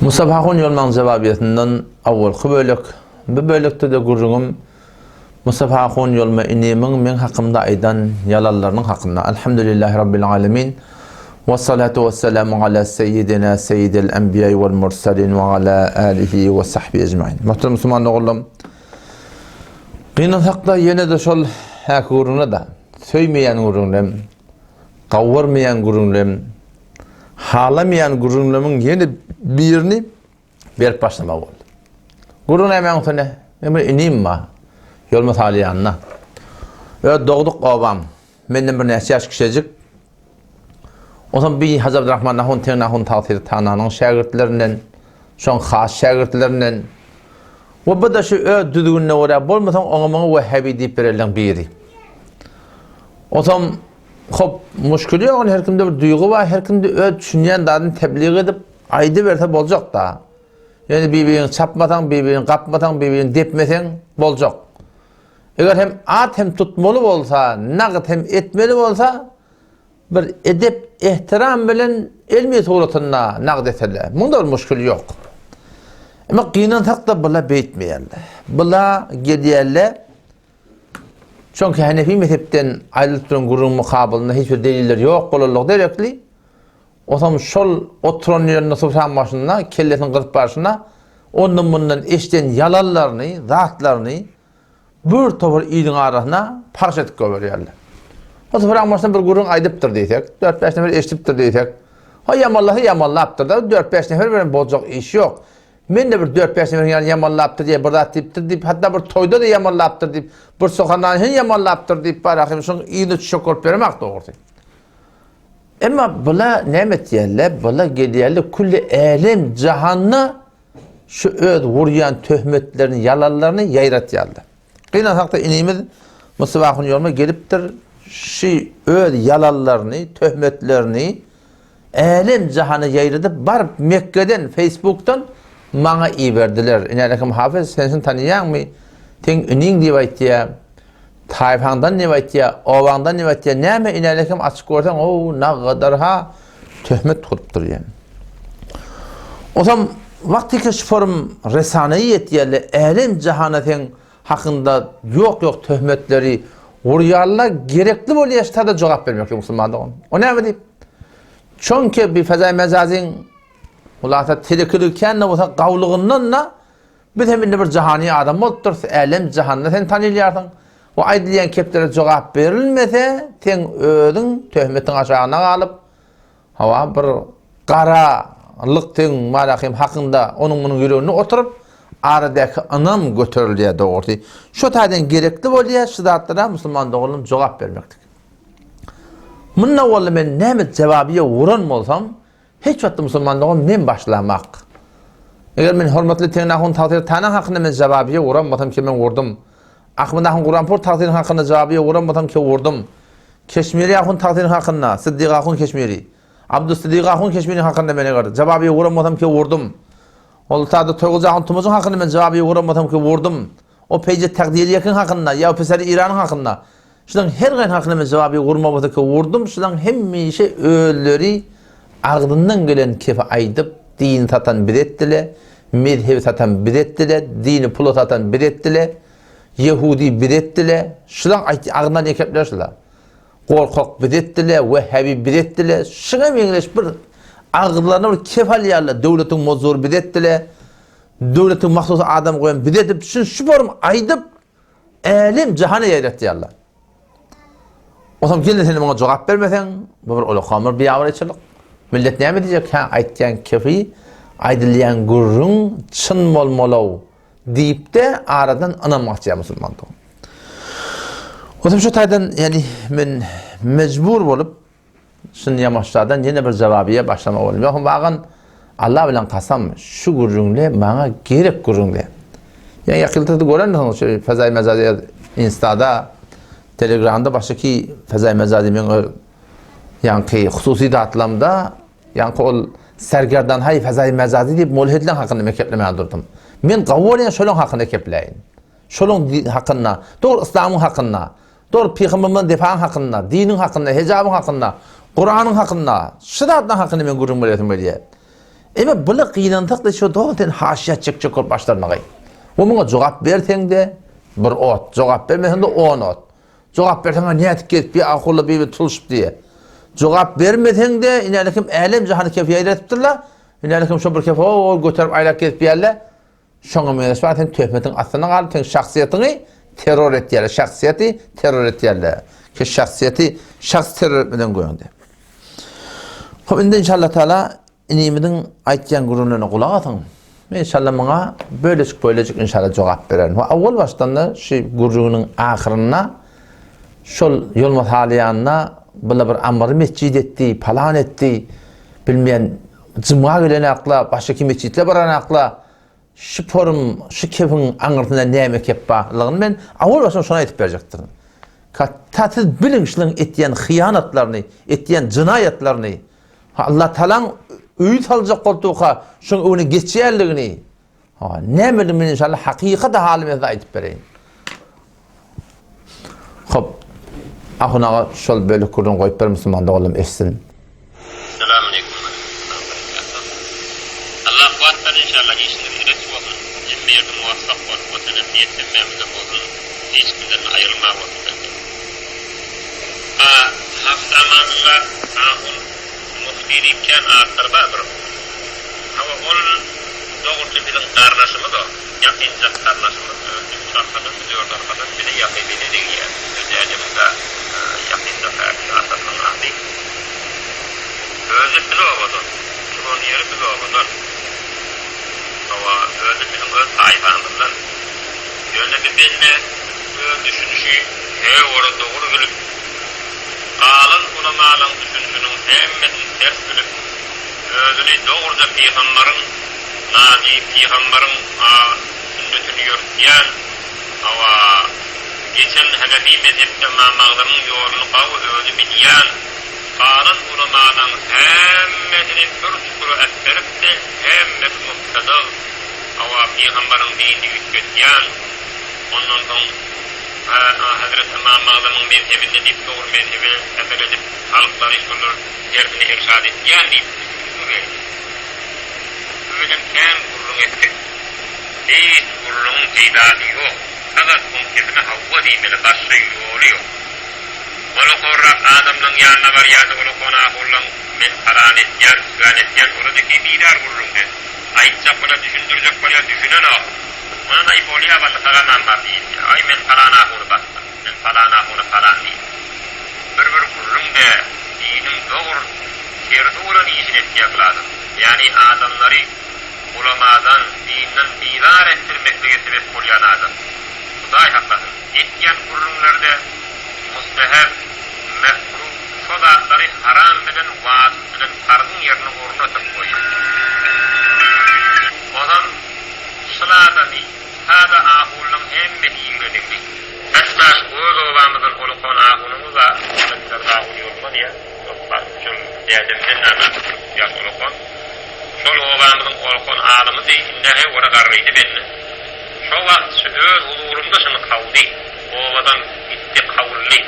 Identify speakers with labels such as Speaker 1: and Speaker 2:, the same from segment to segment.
Speaker 1: Mustafa Ahun Ýolmaň jawabiýasyndan owalky bölek. Bu bölekde-de gürrüňim Mustafa Ahun Ýolma inimiň meň hakymda aýdan ýalanlarynyň hakynda. Elhamdülillahi Rabbil alemin. Wessalatu wesselamu ala seýidina seýidil enbiýai wel mursalin we ala alihi we sahbihi ecmain. Muhterem musulman doganlarym, gynansakda ýene-de şol häki gürrüňle-de, söýmeýän gürrüňlem, gawurmaýan gürrüňlem, Halamaýan gürrüňlerimiň ýene birini berip başlamaly boldy. Gürrüň nämäň üstüne? Men bir inim bar. Ýolma salýanyna. Öz dogduk obam. Menden bir näçe ýaş kiçejik. Onsoň bir Hajy Abdurrahman Nahun Teň Nahun Tagsyr Tananyň şägirtlerinden, şoň has şägirtlerinden. We bu da şu öz düzgünine görä bolmasaň oňa muňa Wehhabi diýip bererleň biri. Onsoň Hop, muşkili ýok, her kimde bir duýgy bar, her kimde öz düşünýän zadyny tebliğ edip, aýdyberse boljak-da. Ýöne bir-biriňi çapmasaň, bir-biriňi gapmasaň, bir-biriňi depmeseň boljak. Eger hem at hem tutmaly bolsa, nagt hem etmeli bolsa, bir edep, ehtiram bilen elmi suratynda nagt etseler. Munda bir muşkil ýok. Emma gynansak-da bula beýtmeýärler. Bula gelýärler, Çünki Hanefi mezhepden aýrylyp duran gürrüň mukabylynda hiç bir deliller ýok bolanlygy derekli, otam şol oturan ýerinde subhan başynda kellesini gyzyp barşyna ondan-mundan eşiden ýalanlaryny, zatlaryny bir topar iliň arasyna parç edip goýberýärler. O subhan başynda bir gürrüň aýdypdyr diýsek, dört-bäş nefer eşidipdir diýsek, ha ýamanlasa ýamanlapdyr-da, dört-bäş nefer bilen boljak iş ýok. Men-de bir dört-bäş neferiň ýany ýamanlapdyr diýip, bir zat diýipdir diýip, hatda bir toýda-da ýamanlapdyr diýip, bir sokandan hem ýamanlapdyr diýip, bar ahym şoň yzyna düşjek bolup ýöremek dogrusy. Emma bula näme etýärler? Bula gelýärler külli älem jahanda şu öz urýan töhmetlerini, ýalanlaryny ýaýratýarlar. Gynansakda inimiz Mustafa ahun ýoluna gelipdir, şu öz ýalanlaryny, töhmetlerini Älem jahana ýaýradyp baryp Mekgeden Facebookdan maňa iberdiler. Inälekim Hafyz sen şuny tanaýaňmy? Seň iniň diýip aýtýa. Taýpaňdan diýip aýtýa, obaňdan diýip aýtýa. Näme inälekim açyk görseň ow nagadar ha töhmet gurup durýan. Osam wagtyky şu forum resanaýy ýetýärle älem jahana seň Hakynda ýok-ýok töhmetleri urýarlar, gerekli bolýar ştada jogap bermeklik musulman dogan. O näme diýip? Çünki bir fezaý mejazyň hulasa telekiligi kän-de bolsa gawlygyndan-da biz hem indi bir jahany adam bolup durus, älem jahanda sen tanylýarsyň. Bu aýdylýan keplere jogap berilmese, seň özüň töhmetiň aşagyna galyp, Hawa, bir gara lykdyň Malahym hakynda onuň-munuň ýüreginde oturyp, aradäki ynam göterilýär dogrusy. Şo taýdan gerekli bolýar şu zatlara musulman doganlarym jogap bermeklik. Munda walla men näme jawabyýa uran bolsam, hiç wagtda musulman dogan men başlamak. Eger men hormatly Teňňe ahun tagsyr Tana hakynda men jawabyýa uran bolsam ki men urdum. Ahmet ahun Guranpur tagsyryň hakynda jawabyýa uran bolsam ki urdum. Keşmiri ahun tagsyryň hakynda, Syddyk ahun Keşmiri. Abdussydyk ahun Keşmiriň hakynda men eger jawabyýa uran bolsam ki urdum. Ol sada Toýguly ahun Tumajyň hakynda men jawabyýa uran bolsam ki urdum. O peýje Takdyriýekiň hakynda, ýa o pisari Iranyň hakynda. Şulaň her gaýsy hakynda men jawabyýa urma bolsa ki urdum. Şulaň hemişe özleri agzyndan gelen kefi aýdyp, dini satan biz etdile, mezhebi satan biz etdile, dini pula satan biz etdile. Ýehudi biz etdile, şulaň aýt agzyndan ekepler şula. Gorkak biz etdile, wehhabi biz etdile, şuňa meňzeş bir agyzlaryna bir kef alýarlar, döwletiň mozdury biz etdile, döwletiň mahsus adam goýan biz edip, şuny şu forum aýdyp, älem jahana ýaýratýarlar. Onsoň gelin sen muňa jogap bermeseň, bu bir ulakan bir biabraýçylyk. Millet näme diýjek? Hä, aýtýan kefi, aýdylýan gürrüň çyn bolmaly-ow. Diýip-de aradan ynam gaçýar musulman dogan. Onsoň şu taýdan ýani men mejbur bolup şuny ýamaşjadan ýene bir jawabyýa başlamaly boldum. Ýogsam wagan Allah bilen kasam şu gürrüňle maňa gerek gürrüňle. Ýa ýakynda görensiňiz şu Fezaý Mejazy Instada, Telegramda başdaky Fezaý Mejazy meň öz ýaňky hususy zatlamda Ýaňky ol sergerdan haý fezaý mejazy diýip mulhidleň hakynda men keplemän durdum. Men gawy bolýan şolaň hakynda kepläýin. Şolaň hakynda, dogry yslamyň hakynda, dogry pygamberimiziň defaň hakynda, diniň hakynda, hejabyň hakynda, Kuranyň hakynda, şu zatlaryň hakynda men gürrüň beresim gelýär. Emma bula gynansak-da şo dogry sen haşiýa çekjek bolup başlarmagy. We muňa jogap berseň-de bir ot, jogap bermeseň-de on ot. Jogap berseň-ä nädip gezip ýa ahulla bibi tuluşyp diýe. Jogap bermeseň-de inäli kim älem jahany kef ýaýratypdyrlar. Inäli kim şo bir kef o göterip aýlap gezip ýärler. Şoňa meňzeş bar sen töhmetiň astyna galyp sen şahsyýetiňi terror etýärler. Şahsyýeti terror etýärler. Ki şahsyýeti şahs terror etmeden göňde. Hop indi inşallah taala inimiziň aýtýan gürrüňlerine gulak asyň. Men inşallah muňa bölejik bölejik inşallah jogap bererin. We awwal başdan da şu gürrüňiniň ahyrynda şol Ýolmaz Halyýanda bula bir amyry metjit etdi, palan etdi, bilmeýän juma gelenakla, başga kim metjitle baranakla şu porum, şu kefiň aňyrsynda näme kep barlygyny men awwal başdan şony aýdyp berjekdirin. Hatda siz biliň şularyň etýän hyýanatlaryny, etýän jynaýatlaryny, Ha Allah Tagalaň öýi saljak bolduka, şoň öňüne geçýänligini, ha nämedir men inşallah hakykat haly men size aýdyp bereýin. Hop. Ahun aga şol bölek gürrüň goýup ber musulman doganlarym eşitsin.
Speaker 2: Salam aleýkum we rahmetullahi we berekatuh. Allah kuwwat bersin inşallah işiňiz ereç bolsun. Hemme ýerde muwaffak bolup watan ähmiýet hemmämize bolsun. Hiç kimden aýrylma bolsun bende. A Hafyz Amanullah ahun mufti diýip kän atlar bar bir. Hawa ol dogrusy biziň garnaşymyz o. Ýakynjak garnaşymyz özi üç arkadanmy dört arkadan bize ýakyn bize degýär. Öz dädemiň-de ýakynjak äkisi atasynyň ady. Özi biz obadan. Turan ýeri biz obadan. Hawa özi biziň öz taýpamyzdan. Ýöne bir bende öz düşünişi he ora dogry bilip, galan ulamalaň düşünişiniň hemmesini ters bilip, özüni dogruja pygambaryň naji, pygambaryň a sünnetini ýörtýän, hawa, geçen hanefi mezhepde Ymam Agzamyň ýoluny gawy özi bilýän, galan ulamalaň hemmesini bir çukura ätberip-de, hemmesi mubtadag, Hawa, pygambaryň dinini üýtgetýän, ondan soň Hezret Ymam Agzamyň mezhebinde diýip dogry mezhebe emel edip, halklary şolar tersine irşad etýän diýip düşündigi geldi. Bu bilen kän gürrüň etdik. Hiç gürrüňiň peýdasy ýok. Fakat oň kepine hawa diýmeli, başga ýoly ýok. Ol-a horrak adamlaň ýanyna barýardy, ol-a konahurlaň men palan etýän, pügan etýän, ola-da ki bizar gürrüňden. Aýtjak bolýar, düşündirjek bolýar, düşünenok. Ondan aý bolýa bally sagamam bar diýilýär. Aý men palan ahuny basdym, men palan ahuny palan diýdim. Bir bir gürrüň-de diniň dogr tersi bolan işini etýär bul adam. Ýagny adamlary ulamadan, dinden bizar etdirmeklige sebep bolýan adam. Hudaý saklasyn. Etýän gürrüňlerde mustehep, mekruh şo zatlary haram bilen wajyp bilen parzyň ýerine orun atyp goýýar. Ozal şul adamy sada ahunyň hemmesi ýigrenigdi. Hatda şu öz obamyzdan Olukon ahunymyz bar, Ahmet ahun Ýolmaz diýýär, şol şol dädemden name ýaş Olukon. Şol obamyzyň Olukon alymydy, indi-hä ora garrydy bende. Şo wagt şu öz huzurymda şuny kawdy. Obadan gitdi, kawuldy.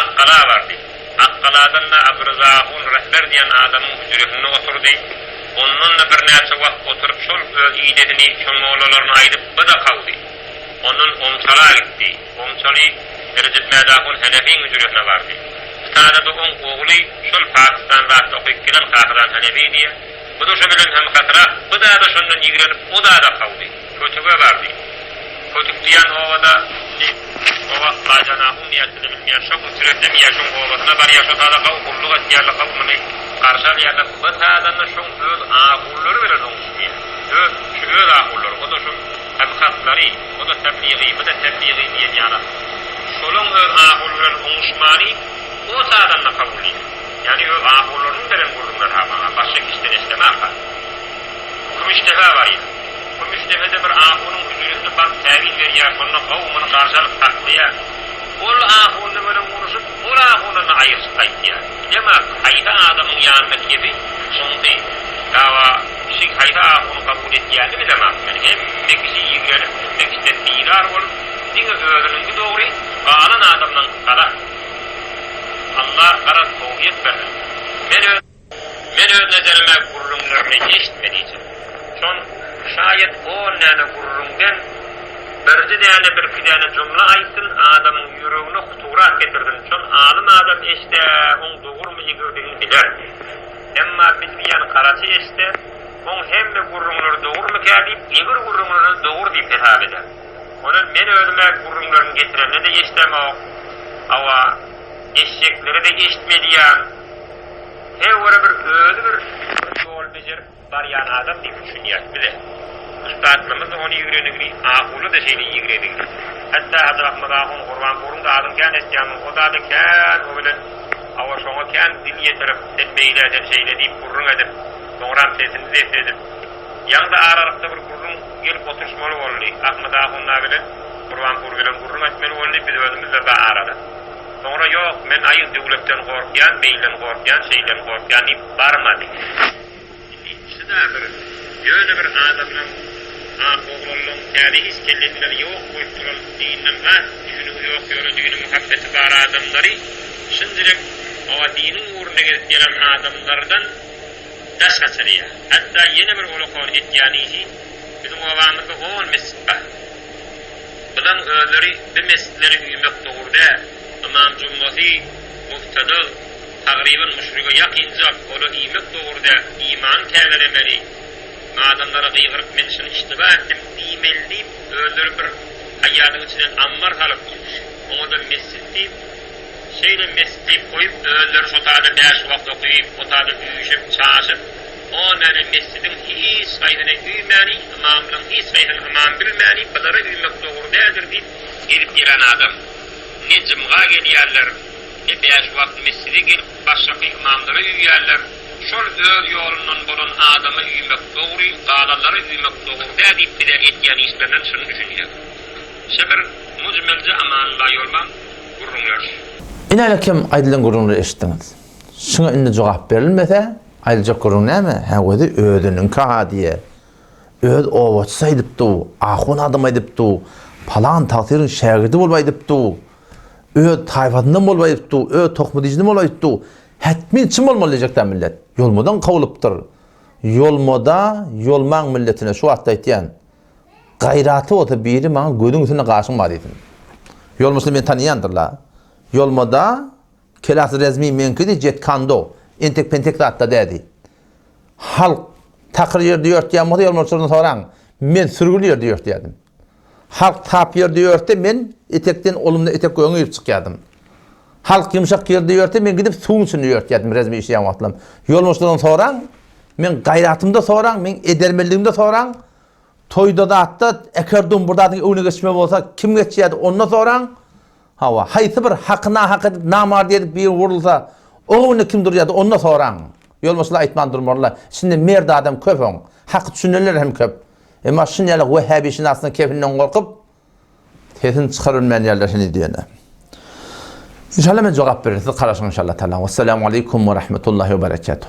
Speaker 2: Akgala bardy. Akgaladan-da Abdyryza ahun rehber diýen adamyň hüjresinde oturdy. Ondan-da birnäçe wagt oturyp, şol öz idesini, şol mollalaryna aýdyp, bu-da kawdy. Ondan Omçala gitdi. Omçaly Rejep Mädahun Henefiň hüjresine bardy. Pytada-da oň ogly şol Pakistan zatda okyp gelen Kakydan Henefi diýe. Bu-da şo bilen hemhatyrak, bu-da-da şondan ýigrenip, o-da-da kawdy. Kötüge bardy. Kötük diýen obada indi o wagt Baýjan ahun diýýärsiňiz bilmeýän şo hüjresine miýä şoň obasyna barýar şo sada gawy gulluk etýärler gawy muny garşy alýarlar bu sadanda şoň öz ahunlary bilen oňuşmaýar öz şu öz ahunlary o-da şol tabikatlary o-da tebligy bu-da tebligy diýen ýaly şolaň öz ahuny bilen oňuşmany o sadanda kabul edýär ýagny öz ahunlarynyň beren gürrüňleri ha maňa başga kişiden eşdemäka Kümüşdepä barýar. Kümüşdepede bir ahunyň hüjresine baryp täwiz berýär, şonda gowy muny garşy alyp saklaýar. Ol ahunly bilen urşup, ol ahundan-da aýyrşyp gaýtýar. Bilemok, haýsy adamyň ýanynda kefi şuňdy, dawa şi haýsy ahuny kabul etýänini bilemok men. Hemme kişi ýigrenip, hemme kişiden bizar bolup, diňe özüniňki dogry, galan adamlaňky galat. Allah garaz towfyk bersin. Men öz. Men öz nezerime gürrüňlerini eşitme diýjek. Şon şaýat on däne gürrüňden birji däne birki däne jumla aýtsyn, adamyň ýüregine huturat getirsin. Şon alym adam eşse, oň dogrumy egridigini biler. Emma bilmeýän garaçy eşse, oň hemme gürrüňleri dogrumykä diýip, egri gürrüňlerini dogry diýip hesap eder. Onuň men özüm-ä gürrüňlerini getirende-de eşdemok. Hawa, eşjeklere-de eşitme diýýän. Her göre bir özi bir bir ýol bejerip barýan adam diýip düşünýäs bize. Ussatlarymyz-da ony ýigrenigini, ahuly-da şeýle ýigrenigini. Hatda Hajy Ahmet ahun Gurbangulyň-da adyny kän eşidýämiň, o zada kän o bilen hawa şoňa kän dil ýetirip, sen beýle, sen şeýle diýip gürrüň edip, soňram sesini zeft edip, ýaňy-da aralykda bir gürrüň gelip oturyşmaly boldy. Ahmet ahun-da bilen Gurbanguly bilen gürrüň etmeli boldy, biz özümizde ba arada. Soňra ýok, men aýy döwletden gorkýan, beýlden gorkýan, şeýlden gorkýan diýip barmady. Indi şuda bir ýöne bir adamlaň ak oglanlaň täze hiç kellesinde ýok bolup duran dinden zat düşünigi ýok ýöne dine muhabbeti bar adamlary şynjirek oba diniň ugrunda gezip gelen adamlardan daş gaçyrýar. Hatda ýene bir olakan etýän işi biziň obamyzda on mesjit bar. Biziň özleri bi mesjitleri üýmek dogry däl. Ymam jummasy mubtadyg, tagryban müşrige ýakynjak, ola iýmek dogry däl, imany täzelemeli, adamlara gygyryp men şuny iştiba etdim diýmeli diýip özleri bir haýýadyň içinden ammar salyp oňada mesjit diýip şeýle mesjit diýip goýup özleri şo tada bäş wagt okyp o tada üýşüp çaşyp O meni mesjidiň hiç haýsyna üýmäni, ymamlaň hiç haýsyny ymam bilmäni, bulara üýmek dogry däldir diýip gelip gelen adam. Ne jymga gelýärler, ne bäş wagt mesjide gelip başgaky ymamlara üýýärler. Şol öz ýolundan bolan adama üýmek dogry, galanlara üýmek dogry däl diýip bize etýän işlerinden şuny düşünýäs. Şe bir mujmelje Amanullah Ýolman gürrüňler.
Speaker 1: Ine kem aýdylan gürrüňleri eşitdiňiz. Şuňa indi jogap berilmese, Aýdyljak gürrüň näme? Hä özi özüniňki-ha diýe. Öz obaçysy aýdypdy, ahun adam aýdypdy, palan tagsyryň şägirdi bolup aýdypdy, öz taýpasyndan bolup aýdypdy, öz tohmy-dijinden bolup aýdypdy. Hetmin çyn bolmaly diýjek-dä millet. Ýolmadan kowulypdyr. Ýolmada, ýolmaň milletine şu wagtda aýtýan. Gaýraty bolsa biri maňa gözüň üstünde gaşyň bar diýsin. Ýolmaçylar meni tanaýandyrlar. Ýolmada Kelas rezmi meňkidi jet kando entek pentek zatda dädi. Halk takyr ýerde ýörtýän bolsa ýolbaşçylardan soraň. Men sürgüli ýerde ýörtýärdim. Halk tap ýerde ýörtse men etekden olumda etek göňe girip çykýardym. Halk ýumşak ýerde ýörtse men gidip suwuň içinde ýörtýärdim rezmi işleýän wagtlarym. Ýolbaşçylardan soraň. Men gaýratymda soraň, men edermenligimde soraň. Toýda zatda eker dumbur zadyň öňüne geçme bolsa kim geçýärdi onda soraň. Hawa, haýsy bir haky nahak edip, namardy edip biri wurulsa, o öňünde kim durýardy, onda soraň. Ýolbaşçylar aýtman durmarlar. Içinde merd adam köp oň. Haky düşünenler hem köp. Emma şun ýaly wehhabişynasynyň kefinden gorkup, sesini çykarybilmän ýerler heniz diýene. Inşallah men jogap bererin. Siz garaşyň inşallah taala. Wessalamu aleýkum we rahmetullahi we berekatuh.